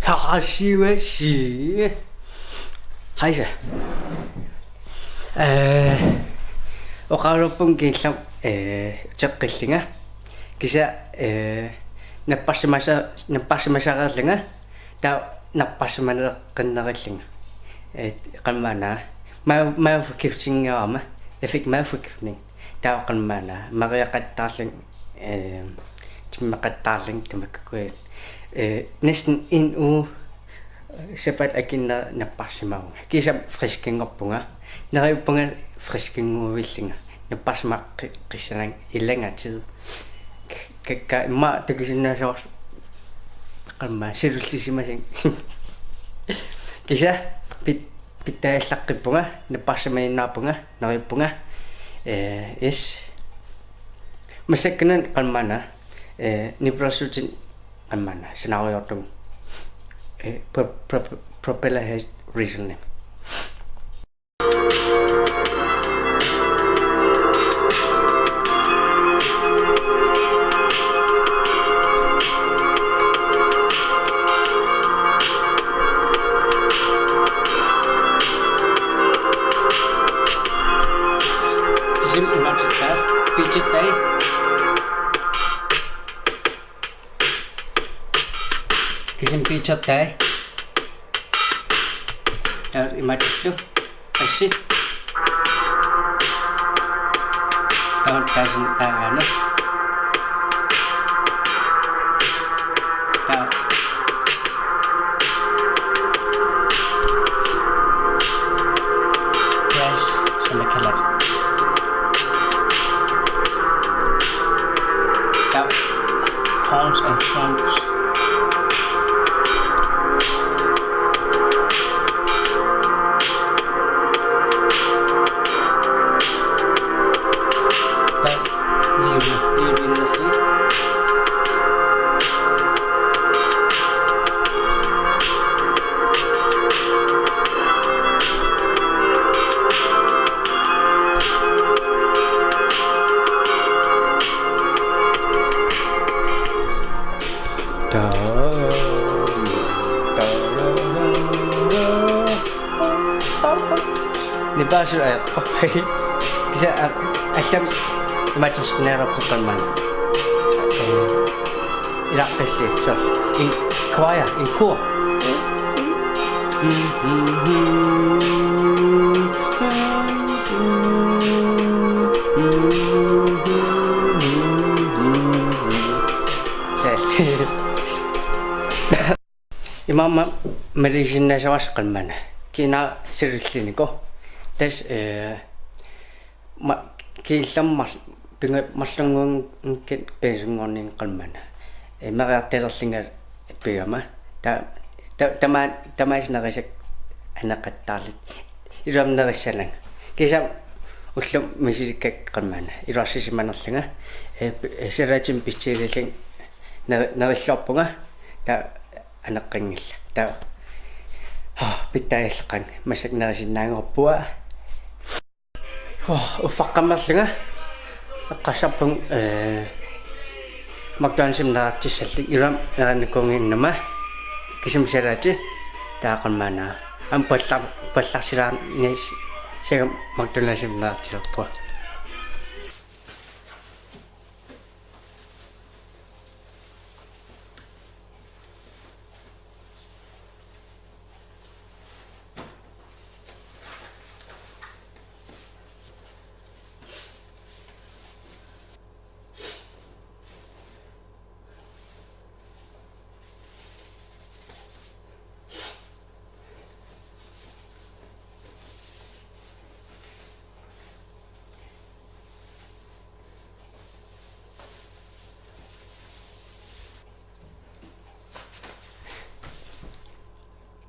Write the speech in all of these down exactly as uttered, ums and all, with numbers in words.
Taasiwasi. Haisa. Eh, oqaluppun kiillam, eh, uteqqillunga. Kisianni, eh, napparsimasa-, napparsimasareerlunga. Taava napparsimaneqqinnerillunga. Eh, qammaana. Maa, maa forgiftingerama. Jeg fik madforgiftning. Taava qammaana. Mariaqattaarlunga, eh, timmeqattaarlunga tamakkua. Eh, næsten en uge, eh, sapat akinna napparsimavunga. Kisianni friskinngorpunga. Neriuppunga friskinngorlunga. Napparsimaqqissananga i længere tid. Ka-, ka-, immaqa takusinnaasavarsi qamma silullisimasanga. Kisianni pit-, pitsajallaqqippunga, napparsimajunnarpunga, neriuppunga. Eh, yes. Massakkunani qammaana, eh, nipilersuutinni qammaana, scenariortunga. Eh, pro-, pro-, propeller has risen. Kisim imaatittaa, piitittai. Kisim piitittai. Taava imaattillu. Assi. Taava taasin taagaana. Taava. Yes, semicolon. Taava. Horns and trumps. Nipaasu ajaqqorpai. Kisianni, a-, allamik imaattorsinnaagaluarpoq qammaana. Ilaqqilli, so, in choir, in kor. Imaammat maligisinnaassavarsi qammaana. Kiinara silullunikuuvoq. Tassa, eh, ma-, kiillammat pinga-, marlunngikkukkit pingasunngornikuuvoq qammaana. Eh, meriartalerlunga pigama. Ta-, ta-, tama-, tamaasa nerisakka aneqattaarluta. Iluamik nerissalanga. Kisianni ullumi misilikkakka qammaana. Iluarsisimanerlunga. Eh, p-, eh, salatimik pissutigalugu neri-, nerilluarpunga. Taava aneqqanngilaq. Taava. Haa, pitsajallaqqaanga. Massakkut nerisinnaanngorpunga. Haa, uffaqqammerlunga. Eqqarsarpunga, eh, McDonald'simut neriartussallunga. Iluamik nerinnikuunnginnama. Kisimi salati. Taava qammaana. Aamma pallar-, pallarsilaarnissaa sagaat McDonald'simut neriartulerpunga.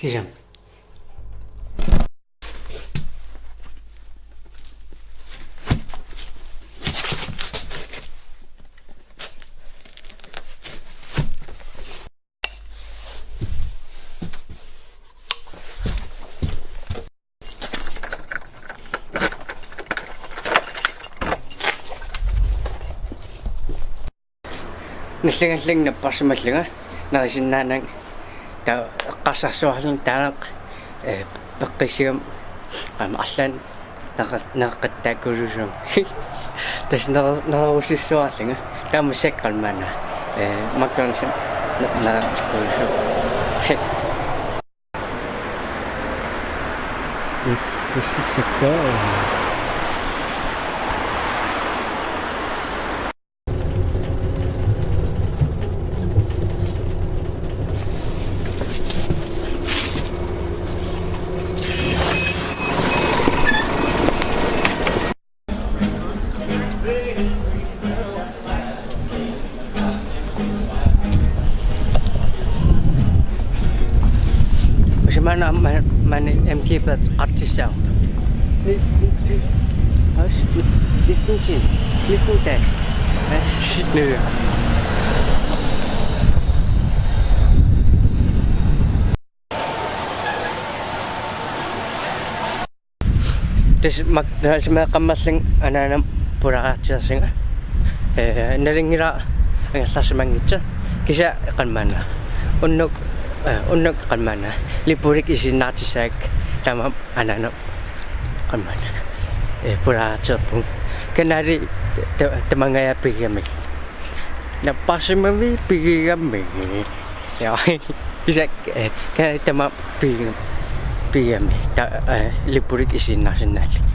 Kisianni. Nalligallinga napparsimallunga nerisinnaananga Taava eqqarsarsuarlunga taanna, eh, peqqissuugami aamma arlaannik neqe-, neqeqqattaakkuulussuugami. Tassa neqe-, neqerusussuarlunga. Taava massakkut qanoq maanna, eh, McDonald's ne-, neqeqqattaakkuulussuugami. Us-, ussissakka. Usimaana ma-, maani M G-p qatsissaa. Ni-, ni-, ni-, as-, ni-, nitten ti. Nitten ti. As-, ni-, Tassa mak-, tassa meeqqammerlunga anaanama pulaartilersunga. Eh, nalunngilara angerlarsimanngitsoq. Kisianni qanoq maanna. Unnuk, eh, unnuk qanoq maanna. Lipulik isiginnaartissagakku taamaammat anaanama qanoq maanna. Eh, pulaartilerpunga. Kanaali ta-, tamangajaat pigigamik. Napparsimmaviit pigigamik. Ja. Kisianni, eh, kanaali tamangajaat pigi-, pigigami. Ta-, eh, lipulik isiginnaarsinnaallugu.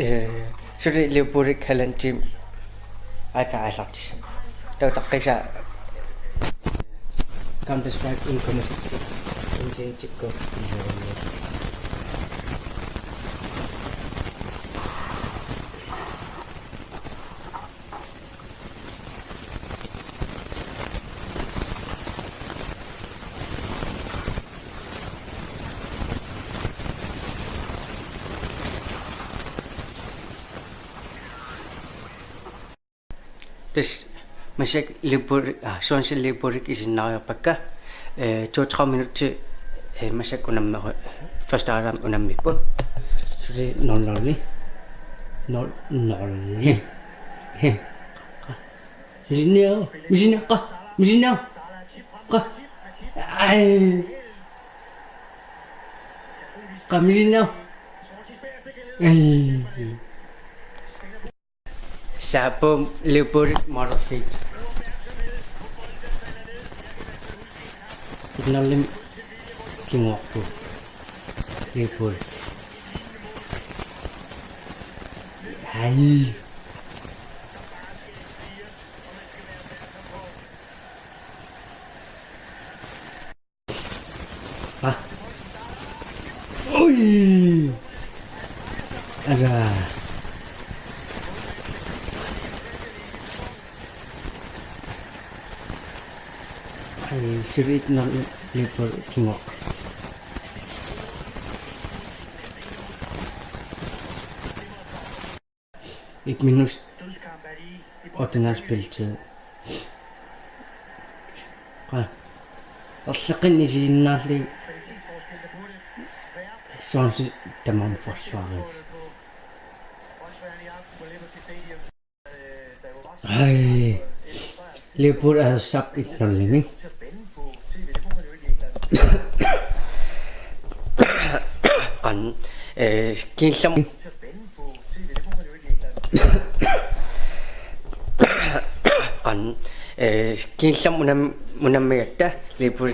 Eh, suli lipulik halvanden time aatsaat aallartissaq. Taava utaqqisaa Counter Strike en komma seks internettikkut. Tassa massakkut lipulik, ah, Swansea lipulik isiginnaariarpakka, eh, toogtredive minutsit, eh, massakkut unammeru-, første halvleg unammipput. Suli nul nul. Nul nul. Misinniaq, misinniaq, qa, misinniaq, qa. Ai. Qa misinniaq. Ai. Saapum lipulik morfit. Innarlim kinguarpu. Lipulik. Ai. Ah. Ui. Ada. Ai, suli nul nul lipulik kinguaq. Et minut otte spilletid. Qa. Erleqqinneq isiginnaarlugit Swansea tamarmik forsvarit. Ai. Liverpool arsaq et nul-imi. Qan, eh, kiinllermik. Qan, eh, kiinllermik unam-, unammigatta Liverpool,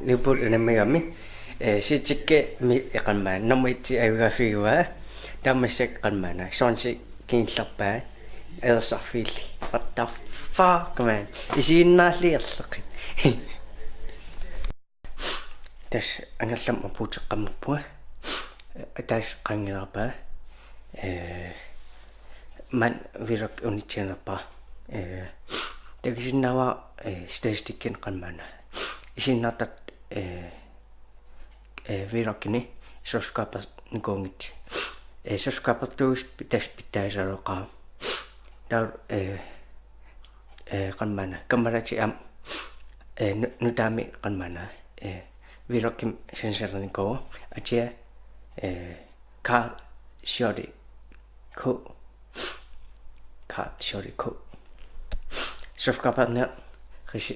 Liverpool unammigami. Eh, Citykka mi-, qanoq maanna, nummer et ajugaaffigaa. Taava massakkut qanoq maanna, Swansea kiinlerpaa. Ersarfiilli. What the fuck, man? Isiginnaarlugit erleqqinneq. Tassa angerlamut apuuteqqammerpunga. Ataaseq qaangilaarpaa. Eh, maanna vlog unitsianerpara. Eh, takusinnaavara, eh, statistikkinik qanoq maanna. Isiginnaartartut, eh, eh, vlogini subscribernikuunngitsut. Eh, subscribertuugussat pit-, tassa pitsaasaleqaara. Taava, eh, eh, qanmaana, kammalaatiga aamma, eh, nu-, nutaamik qanmaana, eh, vlogimik sanasarinikuuvoq, atia, eh, Karl Shorty K. Karl Shorty K. Subscribe-erniarisi.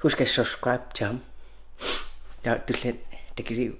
Husk at subscribe til ham. Ja, du slet, det kan lide.